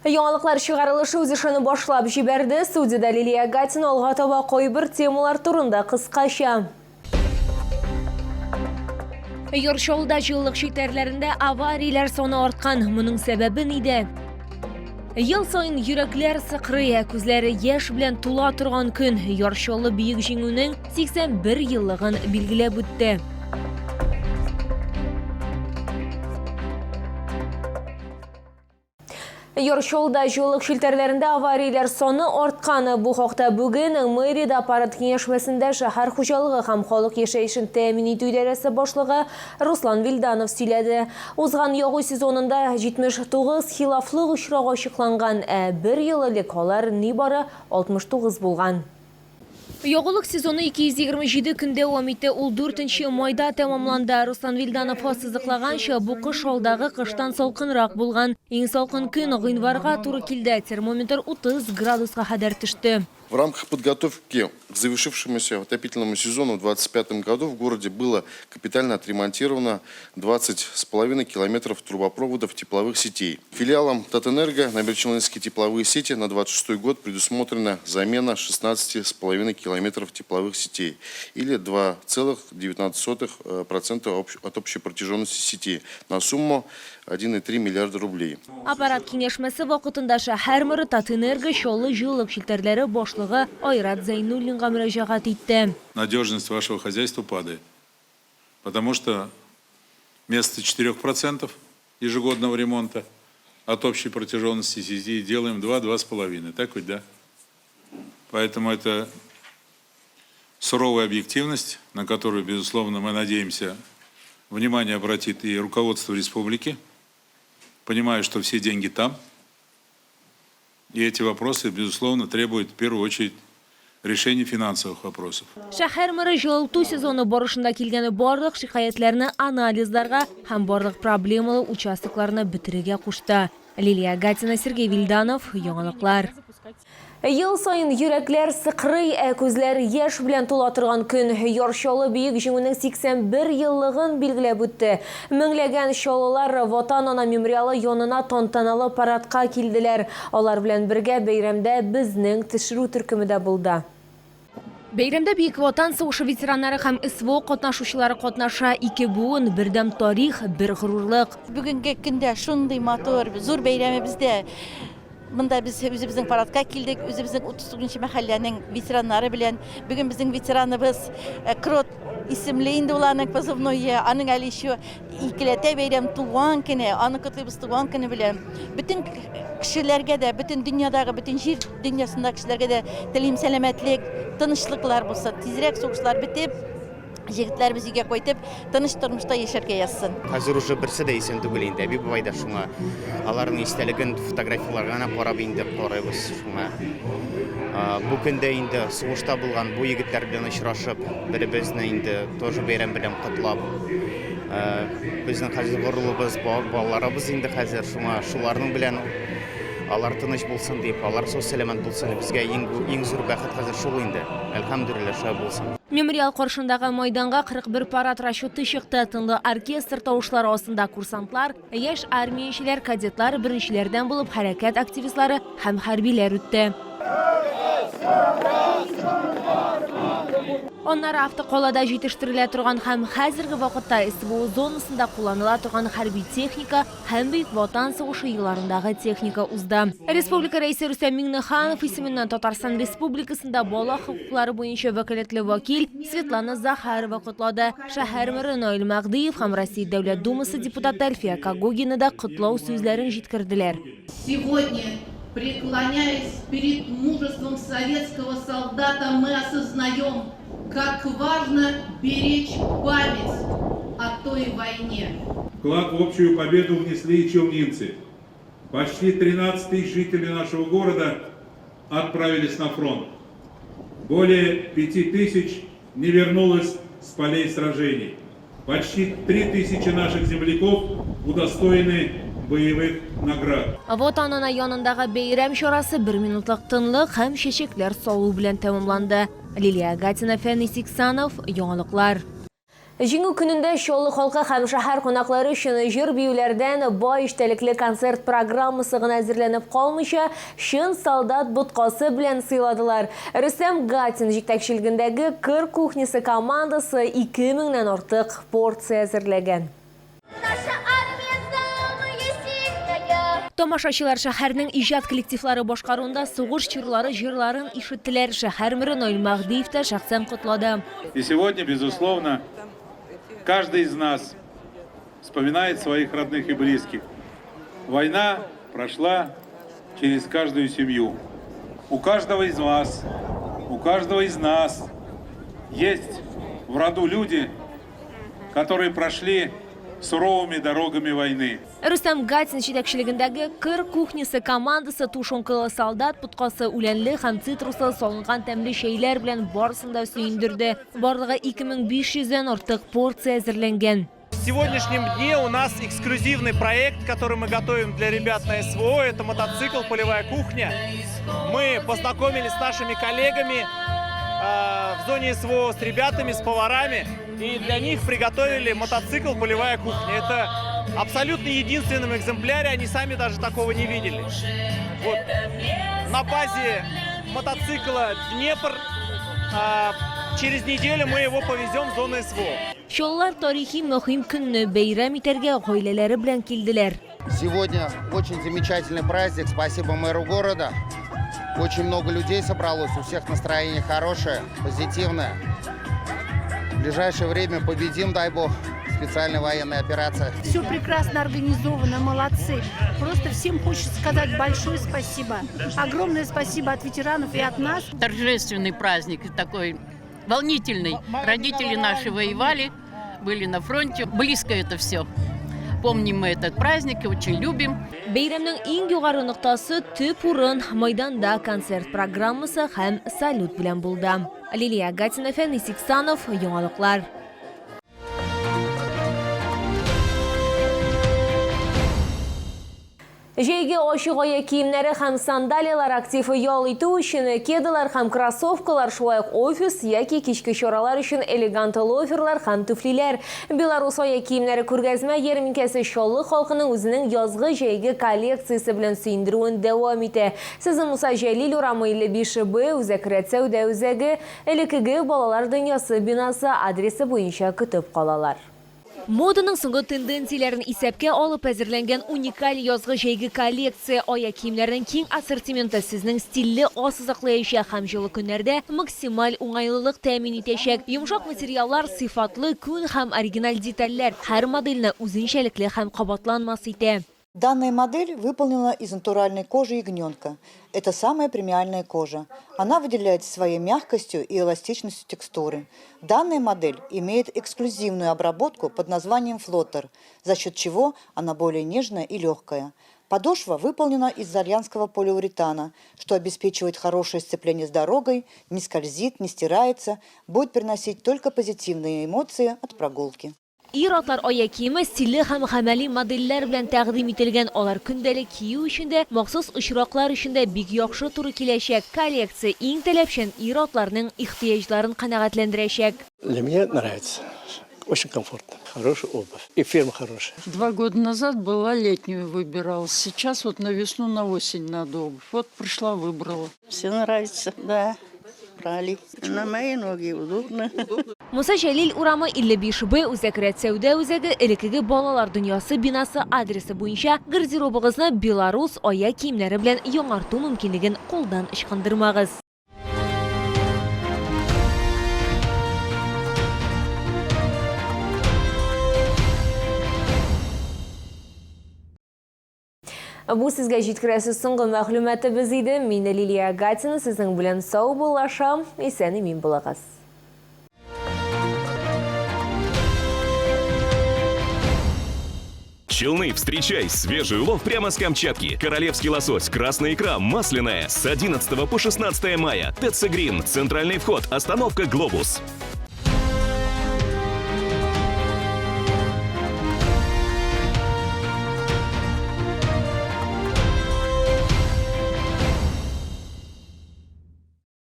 Яңалыклар чыгарылышы үз эшен башлап җибәрде. Студиядә Лилия Гатина алга таба кайбер темалар турында кыскача. Яр Чаллыда җылылык челтәрләрендә аварияләр саны арткан. Моның сәбәбе нидә? Ел саен йөрәкләр сыкрый, ә күзләре яшь белән тула торган көн. Яр Чаллы Бөек Җиңүнең 81 еллыгын билгеләп үтте. Яр Чаллыда җылылык челтәрләрендә аварияләр саны арткан. Бу хакта бүген мэриядә аппарат киңәшмәсендә шәһәр хуҗалыгы һәм халык яшәешен тәэмин итү идарәсе башлыгы Руслан Вилданов сөйләде. Узган ягу сезонында 79 хилафлык очрагы ачыкланган, ә бер ел элек алар нибары 69 булган. Ягулык сезоны 227 көн дәвам итте, ул 4 нче майда тәмамланды. Руслан Вилданов ассызыклаганча, бу кыш алдагы кыштан салкынрак булган. Иң салкын көн гыйнварга туры килде, термометр 30 градуска кадәр төште. В рамках подготовки к завершившемуся отопительному сезону в двадцать пятом году в городе было капитально отремонтировано двадцать с половиной километров трубопроводов тепловых сетей. Филиалом Татэнерго на Набережночелнинские тепловые сети на двадцать шестой год предусмотрена замена шестнадцати с половиной километров тепловых сетей или два целых девятнадцать сотых процента от общей протяженности сети на сумму 1,3 миллиарда рублей. Аппарат киңәшмәсе вакытында шәһәр мэры Татэнерго Чаллы җылылык челтәрләре башлыгы Айрат Зәйнуллинга мөрәҗәгать итте. Надежность вашего хозяйства падает, потому что вместо 4% ежегодного ремонта от общей протяженности сети делаем два, два с половиной, так ведь, да? Поэтому это суровая объективность, на которую, безусловно, мы надеемся, внимание обратит и руководство республики, понимая, что все деньги там. И эти вопросы, безусловно, требуют в первую очередь решения финансовых вопросов. Шәһәр мэры җылыту сезоны барышында килгән барлык шикаятьләрне анализларга һәм барлык проблемалы участокларны бетерергә кушты. Лилия Гатина, Сергей Вильданов, Яңалыклар. Ел саен йөрәкләр сыкрый, ә күзләр яшь белән тула торган көн. Яр Чаллы Бөек Җиңүнең 81 еллыгын билгеләп үтте. Меңләгән чаллылар Ватан-Ана мемориалы янына тантаналы парадка килделәр. Алар белән бергә бәйрәмдә безнең төшерү төркеме дә булды. Бәйрәмдә Бөек Ватан сугышы ветераннары һәм СВО катнашучылары катнаша. Ике буын, бердәм тарих, бер горурлык. Бүгенге көндә шундый матур, зур бәйрәмебездә монда без үзебезнең парадка килдек, үзебезнең 39 нчы мәхәлләнең ветераннары белән. Бүген безнең ветераныбыз Крот исемле инде ул аның позывное, аның әле еще икеләтә бәйрәм туган көне, аны котлыйбыз туган көне белән. Бөтен кешеләргә дә, бөтен дөньядагы, бөтен җир дөньясындагы кешеләргә дә телим сәламәтлек, тынычлыклар булсын. Тизрәк сугышлар бетеп, җегетләребез өйгә кайтып, тыныч тормышта яшәргә язсын. Хәзер уже берсе дә исән түгел инде. Әби бабай да шуңа. Аларның истәлеген фотографияләргә генә карап инде карыйбыз шуңа. Бу көндә инде сугышта булган бу егетләр белән очрашып, беребезне инде тоже бәйрәм белән котлап, безнең хәзер горурлыгыбыз балаларыбыз инде хәзер шуңа шуларның белән алар тыныч булсын дип, алар сау-сәламәт булсын дип, безгә иң, иң зур бәхет хәзер шул инде. Әлхәмдүлилләһ, шулай булсын. Мемориал каршындагы майданга 41 парад расчеты чыкты. Тынлы оркестр тавышлары астында курсантлар, яшь армиячеләр, кадетлар, беренчеләрдән булып хәрәкәт активистлары һәм хәрбиләр үтте. Аннары автокалада җитештерелә торган һәм хәзерге вакытта СВО зонасында кулланыла торган хәрби техника һәм Бөек Ватан сугышы елларындагы техника узды. Республика Рәисе Рөстәм Миңнеханов исеменнән Татарстан Республикасында бала хокуклары буенча вәкаләтле вәкил Светлана Захарова котлады. Шәһәр мэры Наил Мәһдиев һәм Россия Дәүләт Думасы депутаты Әлфия Когогина да котлау сүзләрен җиткерделәр. Сегодня, преклоняясь перед мужеством советского солдата, мы осознаем, как важно беречь память о той войне. Вклад в общую победу внесли и челнинцы. Почти 13 тысяч жителей нашего города отправились на фронт. Более 5 тысяч не вернулось с полей сражений. Почти 3 тысячи наших земляков удостоены боевых наград. Ватан-Ана янындагы бәйрәм чарасы бер минутлык тынлык һәм чәчәкләр салу белән тәмамланды. Лилия Гатина, Фәнис Иксанов, Яңалыклар. Җиңү көнендә Чаллы халкы һәм шәһәр кунаклары өчен җыр-биюләрдән бай эчтәлекле концерт программасы гына әзерләнеп калмыйча, чын солдат боткасы белән сыйладылар. Рөстәм Гатин җитәкчелегендәге Кыр кухнясы командасы ике меңнән артык порция әзерләгән. Наша армия самая сильная. Тамашачылар шәһәрнең иҗат коллективлары башкаруында сугыш чорлары җырларын ишеттеләр. Шәһәр мэры Наил Мәһдиев та шәхсән котлады. И сегодня, безусловно, каждый из нас вспоминает своих родных и близких. Война прошла через каждую семью. У каждого из вас, у каждого из нас есть в роду люди, которые прошли суровыми дорогами войны. Рөстәм Гатин җитәкчелегендәге Кыр кухнясы командасы тушенкалы солдат боткасы, үләнле һәм цитруслы салынган тәмле чәйләр белән барысын да сөендерде. Барлыгы 2500 дән артык порция әзерләнгән. В сегодняшнем дне у нас эксклюзивный проект, который мы готовим для ребят на СВО. Это мотоцикл «Полевая кухня». Мы познакомились с нашими коллегами в зоне СВО, с ребятами, с поварами. И для них приготовили мотоцикл «Полевая кухня». Это абсолютно единственном экземпляре, они сами даже такого не видели. Вот. На базе мотоцикла «Днепр» через неделю мы его повезем в зону СВО. Чаллылар тарихи мөһим көнне бәйрәм итәргә гаиләләре белән килделәр. Сегодня очень замечательный праздник. Спасибо мэру города. Очень много людей собралось, у всех настроение хорошее, позитивное. В ближайшее время победим, дай бог, специальная военная операция. Все прекрасно организовано, молодцы. Просто всем хочется сказать большое спасибо. Огромное спасибо от ветеранов и от нас. Торжественный праздник такой волнительный. Родители наши воевали, были на фронте. Близко это все. Помним мы этот праздник и очень любим. Бәйрәмнең иң югары ноктасы төп урын майданда концерт программасы һәм салют белән булды. Лилия Гатина, Фәнис Иксанов, Яңалыклар. Җәйге ачык аяк киемнәре һәм сандалияләр актив ял итү өчен кедалар һәм кроссовкалар, шулай ук офис яки кичке чаралар өчен элегант лоферлар һәм туфлиләр. Беларус аяк киемнәре күргәзмә ярминкәсе Чаллы халкының үзенең язгы җәйге коллекциясе белән сөендерүен дәвам итә. Сезне Муса Җәлил урамы 55 Б Үзәк рәт сәүдә үзәге, элеккеге Балалар дөньясы бинасы адресы буенча көтеп калалар. Моданың соңгы тенденцияләрен исәпкә алып әзерләнгән уникаль язгы җәйге коллекция аяк киемнәренең киң ассортименты сезнең стильле ассызыклаячак һәм җылы көннәрдә максималь уңайлылык тәэмин итәчәк. Йомшак материаллар, сыйфатлы күн һәм оригиналь детальләр һәр модельне үзенчәлекле һәм кабатланмас итә. Данная модель выполнена из натуральной кожи ягненка. Это самая премиальная кожа. Она выделяется своей мягкостью и эластичностью текстуры. Данная модель имеет эксклюзивную обработку под названием флоттер, за счет чего она более нежная и легкая. Подошва выполнена из итальянского полиуретана, что обеспечивает хорошее сцепление с дорогой, не скользит, не стирается, будет приносить только позитивные эмоции от прогулки. Ир-атлар аяк киеме стильле һәм гамәли модельләр белән тәкъдим ителгән. Алар көндәлек кию өчен дә, махсус очраклар өчен дә бик яхшы туры киләчәк. Коллекция иң таләпчән ир-атларның ихтыяҗларын канәгатьләндерәчәк. Для меня нравится. Очень комфортно. Хорошая обувь. И фирма хорошая. 2 года назад была, летнюю выбирала. Сейчас вот на весну, на осень надо обувь. Вот пришла, выбрала. Все нравится, да. Брали. На мои ноги удобно. Муса Җәлил урамы 55 Б Үзәк рәт сәүдә үзәге элеккеге Балалар дөньясы бинасы адресы буенча гардеробыгызны Беларус аяк киемнәре белән яңарту мөмкинлеген кулдан ычкындырмагыз. Бу сезгә җиткерәсе соңгы мәгълүматыбыз иде. Мин Лилия Гатина сезнең белән саубуллашам. Исән имин булыгыз. Челны, встречай! Свежий улов прямо с Камчатки. Королевский лосось, красная икра, масляная. С 11 по 16 мая. ТЦ Грин. Центральный вход. Остановка «Глобус».